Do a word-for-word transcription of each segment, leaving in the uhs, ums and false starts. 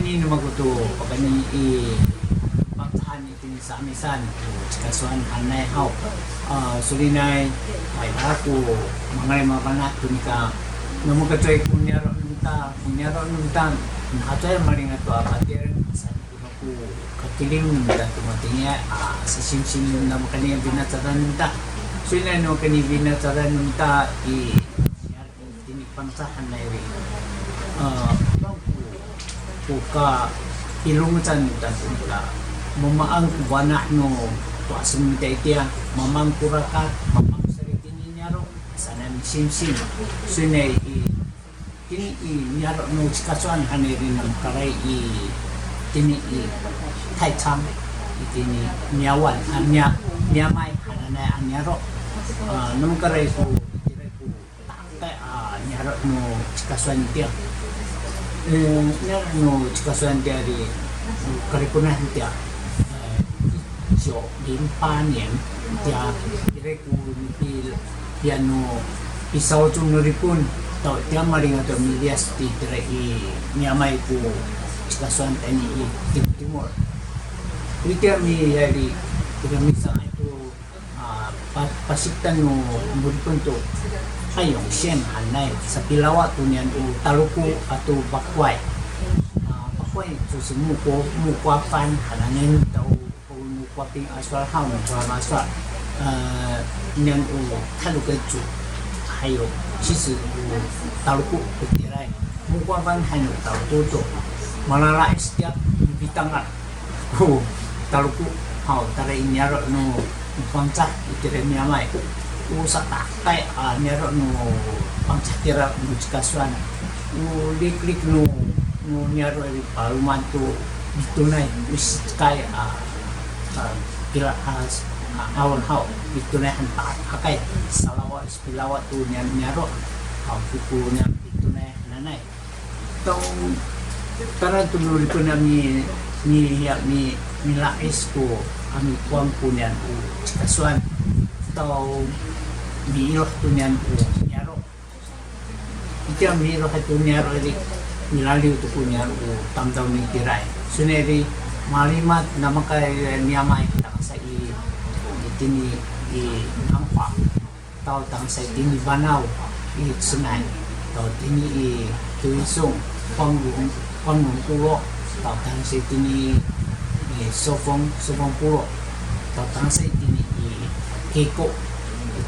Ino mako to pakayni i Pangcahan itini sa'amisan, o Cikasoan hanay haw. A, solinay, ay, ako mangalay mafana' to nika, namo kacoy ko niyaro' no mita, ko niyaro' no mita, nakacoy malingato a patireng, saan ko kakilim no mita to matiniay a sasimsim no namo kaniya finacadan no mita. Solinay no kaniya finacadan no mita i, tini Pangcahan nai ri. A, ko, ko kapilongocan no mita to nika, mamaan ko fana' no to'as no mita itiya, mamaan ko rakat, mamaan ko sariting niyaro', sanay misimsim. Solinay i, tini i niyaro' no Cikasoan hanay ri, namo karay i, tini i Taycang, itini Miyawan, a, Miya, Miyamay hananay a niyaro'. A, namo karay ko, itira ko ta'akay a niyaro' no Cikasoan itiya. E, niyaro' no Cikasoan itiya ri, kariponah itiya. E, 一九零八年 itiya, itira ko nipi, piyano pisawcong no Ripon, taw itiya malingato miliyas itira i Miyamay ko Cikasoan tayni i timtimol. Itiya miyali, itiya misa'ay to, a, pa, pasiktan no, no Ripon to, 爱永县 hanay, sapilawa' to niyan o Taloko ato Pakoay. A, Pakoay 就是木瓜，木瓜番 hananay, taw o Mokowaping a sowal haw, Mokowaping a sowal. A, niyan o Taloko to, 还有，其实 o Taloko ko itiraay. Mokowaping han o Taloko to, malala'is tiya, mipitangal ko Taloko haw, tayra i niyaro' no Pangcah itira i Miyamay. O sata'akay a niyaro' no Pangcah itira no Cikasoan. O liklik no, no niyaro' iri, paloma to, mitonay, misikay a, a, pila a, a, 'awol haw, mitonay han ta'akay, salawa, sapilawa' to niyan niyaro' haw, ko, ko niyan mitonay hananay. Taw, tayra to no Ripon a mi, mi, ya, mi, mila'is ko, a mikowang ko niyan o Cikasoan. Taw, miiloh to niyan o niyaro'. Itiya miiloh to niyaro' iri, milaliw to ko niyaro' o tamdaw no itiraay. Solinay iri, malimat, namakay Miyamay, tangasa i, itini i Nangfa. Taw tangasa itini Fanaw i Cenay. Taw tini i Toisong, Panglong, Panglong Polo. Taw tangasa itini i Sofong, Sofong Polo. Taw tangasa itini i Kiko,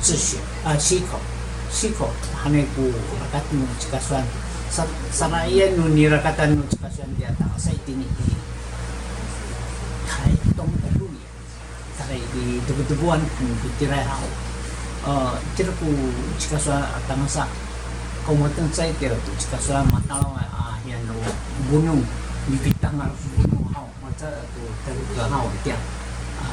Cesyo, a, Siko. Siko hanay ko rakat no Cikasoan. Sa, sara'ayan no nirakatan no Cikasoan itiya tangasa itini i Taytong Eloy. Tayra i Tobotoboan ko itiraay haw. E, itira ko Cikasoan a tangasa. Kaomaten sa itiya ko Cikasoan matalaw a, a, hiyan no Bonong, mipitangal Bonong haw. Maca to Taloka haw itiya. A,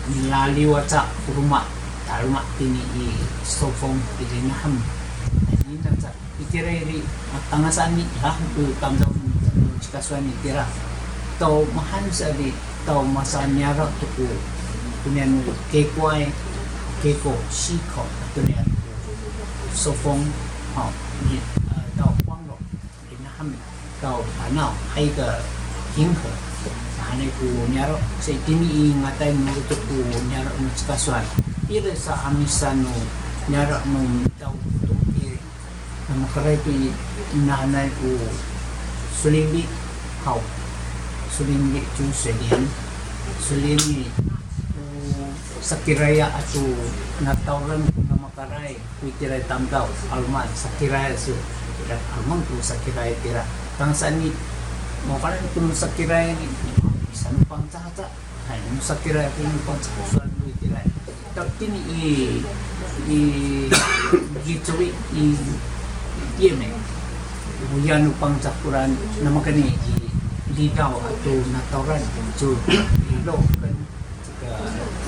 milaliw aca ko roma, taloma tini i Sofong, i Linahem. Ina ca itira iri, a, tangasa ni, ha, ko tamdaw no Cikasoan itira. Taw mahaen sa iri, taw masaniyaro' to ko, ko niyan Kikoay, Kiko, Siko, ato niyan Sofong, haw, ni, a, taw Panglong, Linahem, taw Fanaw, hay ka Hinghe. Hanay ko niyaro', sa itini i ngatay no to ko niyaro' no Cikasoan. Ira sa 'amisan no niyaro' no mitaw to i, namakaray to i, inaanay ko Solili haw. Solili to Solili. Solili, o Sakiraya ato natawlan ko namakaray ko itiraay tamdaw, 'aloman, Sakiraya so, ira 'aloman ko Sakiraya itira. Tangasa ni, mafana' ko no Sakiraya ni, sano Pangcah aca. Hay, no Sakiraya ko no Pangcah ko sowal no itira. Taw tini i, i, Licowi i, Yeme. Oya no Pangcah koraan, namakayni i, Lidaw ato natawlan, 就 Liloken, 这个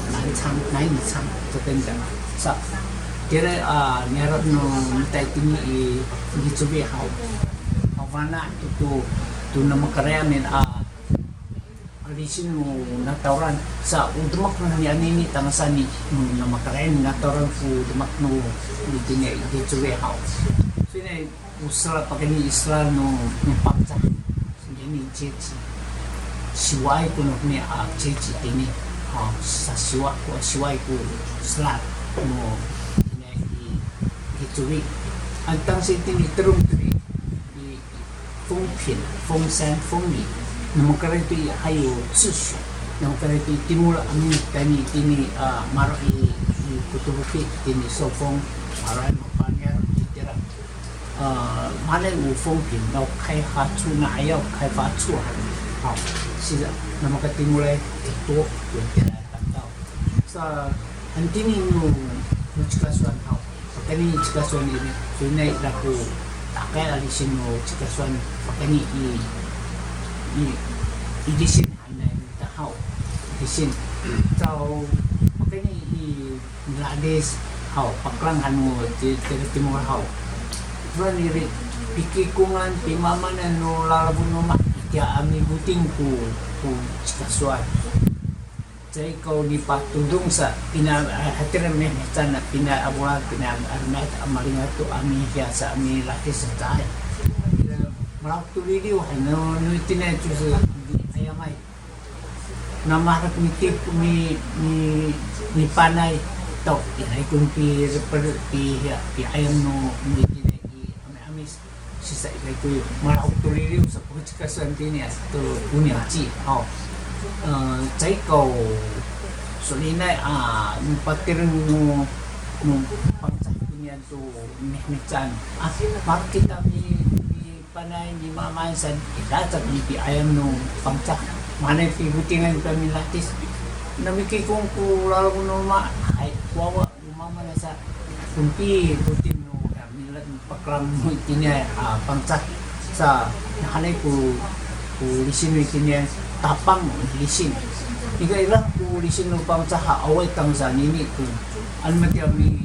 南昌, 南昌这边的, sa, itira, a, niyaro' no mita itini i, Licowi haw. Mafana' to, to, to namakaray amin, a, a, lisin no natawlan. Sa, o demak no niyanini tangasa ni, no namakaray no natawlan ko demak no, itini i Licowi haw. Solinay, o sera pakayni i sera no, no Pangcah. Ni 阶级, siwaay ko no honi a 阶级 tini, a, sasiwa ko, siwaay ko selal no honi i, i cowi. Ano tangasa itini telong toni, i, i, 丰平, 丰山, 丰里, no makaray to i, 还有治水, no makaray to i timol a mitayni itini, a, maro' i, i Kotobuki, itini 寿丰, maro' i mapaniyaro' itira. A, mahaenay o 丰平 no 开发处 na 'ayaw, 开发处 han. Haw, sira, na makatimolay to, to itira tamdaw. Sa, han itini no, no Cikasoan haw. Pakayni Cikasoan ini, solinay ira ko, takay a lisin no Cikasoan, pakayni i, i, i lisin hanay mita haw. Lisin. Caw, pakayni i, Miladis haw, pakerang han no ti, tira timol haw. Tora nira pikikongan, pimamanan no lalafon no mama, itiya a mifoting ko, ko Cikasoan. Caay ko nipatodong sa, pina, a, hatira mihecaan, pina, a, bola, pina, a, malingato a mihiya sa, a miladis sa caay. Malak to liliw, hay, no, no itiniay, 就是 ayamay. Na maherek mitip, mi, mi, mipanay to, iray ko pi, pi, pi, piayam no, no itiniay i, ami, amis, sisa iray ko, malahok to liliw sa ko Cikasoan tini a, to, o niyaci, haw. E, caay ko, solinay, a, no patireng no, no Pangcah tinian to, mihecaan. A, maherek kita mi, mi, panay ni mamaan san, ira sa ko nipiayam no Pangcah. Mahaenay pifotingan to a miladis. Na mikikong ko lalafon no mama, hay, wawa, no mama na sa, ko nipifoting no, a, milad pakerang no itiniay, a, Pangcah. Sa, mahaenay ko, ko lisin no itiniay, tapang no lisin. Nika ira ko lisin no Pangcah, a, awaay tangasa anini ko, ano matiya mi,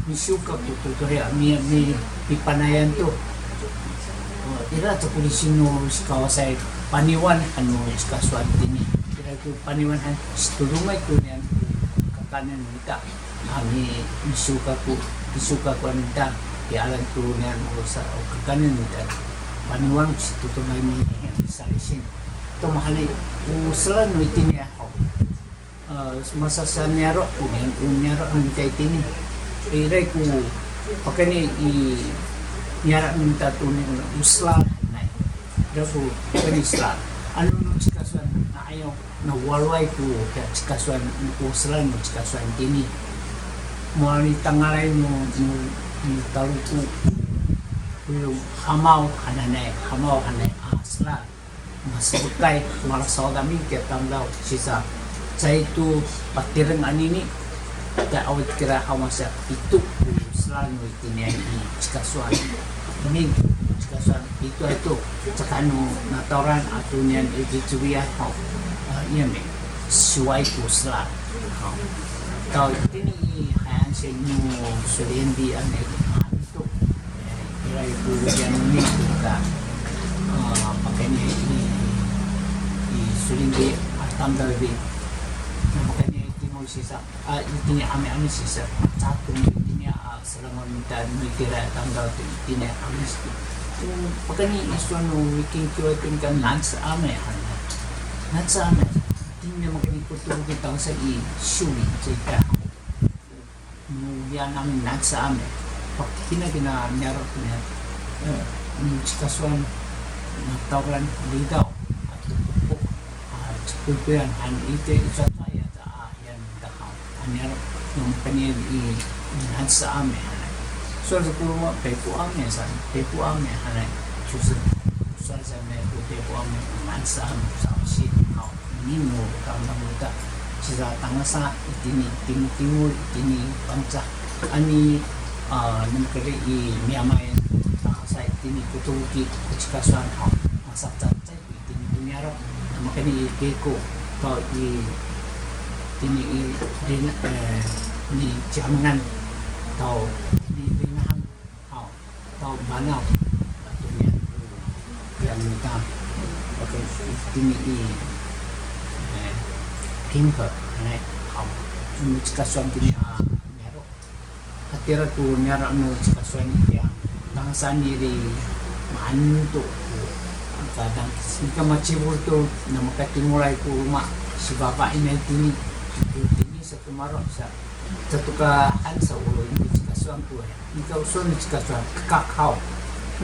misiwkak to, to, to, hiya, mi, mi, mipanayan to. O, ira to ko lisin no sikawasay paniwan han no Cikasoan tini. Ira ko paniwan han, sitodongay to niyan kakaenen mita. A, mi, misiwkak ko, misiwkak ko mita. Pialan to niyan o sa, o kakaenen mita. Paniwan sitodongay mi, salisin. To mahaenay, o selal no itini haw. A, masasaniyaro' ko niyan, o niyaro' no mita itini. Iray ko, pakayni i, niyaro' no mita to niyan, o selal hanay. Ira ko, pakayni selal. Ano no Cikasoan, na 'ayaw, na waloay ko, ya Cikasoan, o selal no Cikasoan tini. Mawali tangalay no, no, no Taloko, o hamaw hananay, hamaw hanay, a, selal. Masefekay, malasawad amin kiya tamdaw, sisa, caay to patireng anini, ta awaay kira haw masa pito ko selal no itiniay i Cikasoan. Ini Cikasoan pito ato, caka no natawlan ato niyan i Cicowian haw, a, iya mi, siwaay ko selal. Haw. Taw itini i hayan sa no Solinbi a mi, a, to. Iray ko, iyan ni, kita, a, pakayni i, i Solinbi a tamdaw i, na pakayni i timol sisa, a, itini ami, ami sisa, caay to itini a, serangan mita no itira tamdaw to itini ami sisa. O, pakayni i sowal no mikikiwa to nika 南子阿美 han. 南子阿美. Itini makayni ko Tohoku tangasa i, Siwli, caay ka. No, ya nami 南子阿美. Pakina kina niyaro' kina, e, no Cikasoan, no tawlan Lidaw, ato Pokpok, a, Cikoykoyan, han ita i, cacay aca a, yan dahaw. A niyaro' no makayni i, 南子阿美 hanay. Sowal sa ko roma, 北部阿美 san, 北部阿美 hanay. Sowal sa, sowal sa ko 北部阿美, 南子阿美 sa, si, haw. Nino tamdaw mita, sisa tangasa itini timtimol itini Pangcah. Ani, a, no makaray i miyamaen tangasa itini ko Tohoku, ko Cikasoan haw. Masacacay itini ko niyaro'. Na makayni i Kiko, taw itini i Rina, e, ni Cihamengan, taw itini Rinahan. Haw, taw Manaw, ato niyan, yan mita, pakayni itini i, e, 平和, hanay, haw, no Cikasoan itini a niyaro'. Hatira ko niyaro' no Cikasoan itiya, tangasa nira i, maan to ko, Nika macibol to, na makatimolay ko loma', sifafainay tini, tini sato maro' sa, cato ka han sa o, ini cikasoan ko, nika o sowal no cikasoan, kaka haw.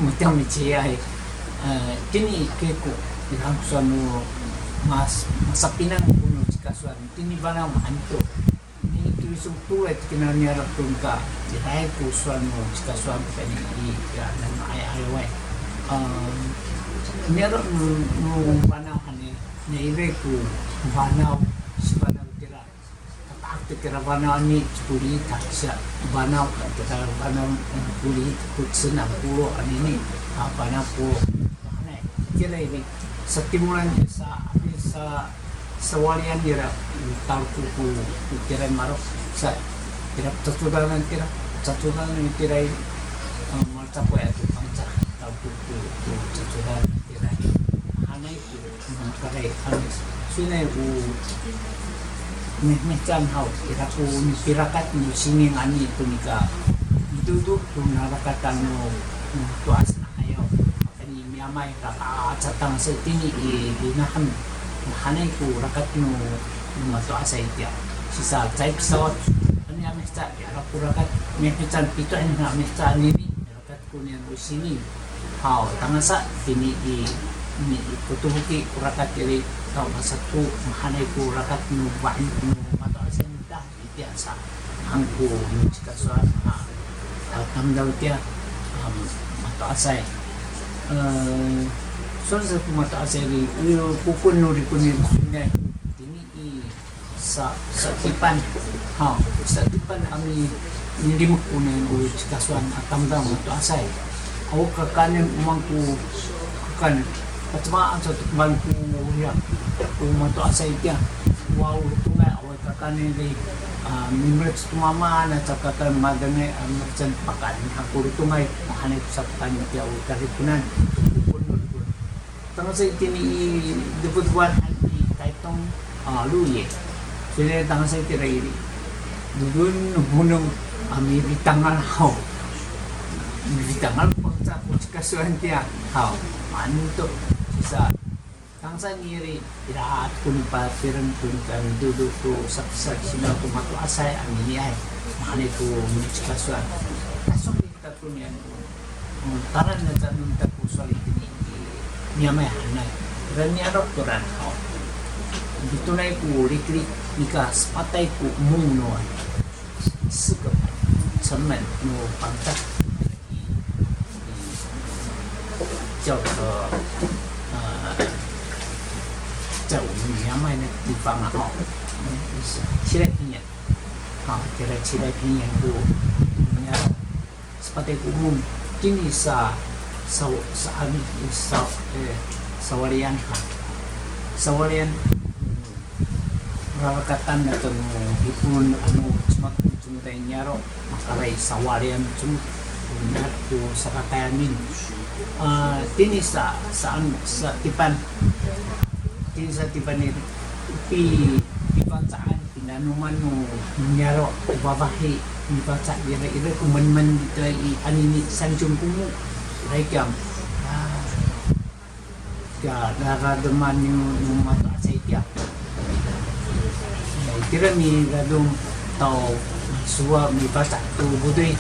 Mita miciyaay. E, tini keko, ira ko sowal no mas, masapinang ko no cikasoan, tini Fanaw han to. Ini to iso to, e, to kina niyaro' to nika, iraay ko sowal no cikasoan to kani i, ya, nano ay, ay, ay. Em, niyaro' no, no Fanaw han i, na ira ko Fanaw, sifanaw tira. Tata'ak to kira Fanaw ni, ciko liit, sa Fanaw, kira Fanaw, e, ko liit, ko cen a polo', anini, a, Fanaw polo'. Hanay, kira ini, satimolan sa, sa, sawalian nira, taloko ko, ko kira maro', sa, kira cacodanan kira, cacodanan kira, e, malacafay ato Pangcah, taloko ko, ko cacodanan kira. Hanay ko, makaray, ano, sowal no o, mihmihcaan haw, ira ko nipirakat no sining ani to nika, midodo to narakatan no, no to'as na ayaw. Kani miyamay, raka, a, catang sa itini i, i nahem. Mahaenay ko rakat no, no mato'asay itiya. Sisa caay pesawat, ano ya mihca, ira ko rakat, mihca pito'in ha mihca anini, rakat ko niyan o sini. Haw, tangasa itini i, ini i Kotobuki ko rakat iri, taw masato, mahaenay ko rakat no, bahin no mato'asay nita. Itiya sa, han ko no cikasoan, a, a, tamdaw itiya, a, mato'asay. E, sowal sa ko mato'asay ri, o, kokon no riko ni, itini i sa, sa tipan. Ha, sa tipan a mi, milimek ko no cikasoan a tamdaw mato'asay. Awa kakaenen o maan ko kakaenen. Pacema aca to ko maan ko, ya, ko mato'asay itiya. Wa o lotongay, awa kakaenen ri, a, mimelec to mamaan, aca kakaenen madengay, a, mimelecen pakaen, ha ko lotongay, mahaenay ko sapakaen itiya o kariponan, to ko, ko, ko. Tangasa itini i depodepoan han i Taytong, a, 鹿野. Sowal tangasa itira iri. Dodoen no honong, a, mibitangal haw. Mibitangal Pangcah ko cikasoan itiya haw. Maan to. Sisa Tangasa niri, ira to ko nipatireng to nika midodo to sapisa sina to mato'asay a miniay. Mahaenay ko no cikasoan. Taso kita to niyan, o, tanan aca no mita ko sowal itini i, niyamay hanay. Ira niyaro' to ran haw. Ditonay ko liklik nika sepatay ko mong no, 四个城门 no Pangcah. 叫做，呃，在我们原来那个地方啊，哈，嗯，是七台平原，啊，叫做七台平原路，嗯，sepatay ko mong, kini sa, sa, sa, ano, sa, e, sawalian, ha. Sawalian, rarakatan ato no Hipon, ano, cima ko congotay niyaro', makaray sawalian congotay niyaro' ko sakatayal min. A, tini sa, sa, ano, sa tipan. Tini sa tipan i, pi, pipaca'an, pinanoman no niyaro', ko fafahi, mipaca' ira, ira ko menmen ito i, anini sancong komo. Ira kiyam. A, Ka, rarademan no, no mato'asay itiya. Itira miradom taw, sowal mipasa' to bodoy,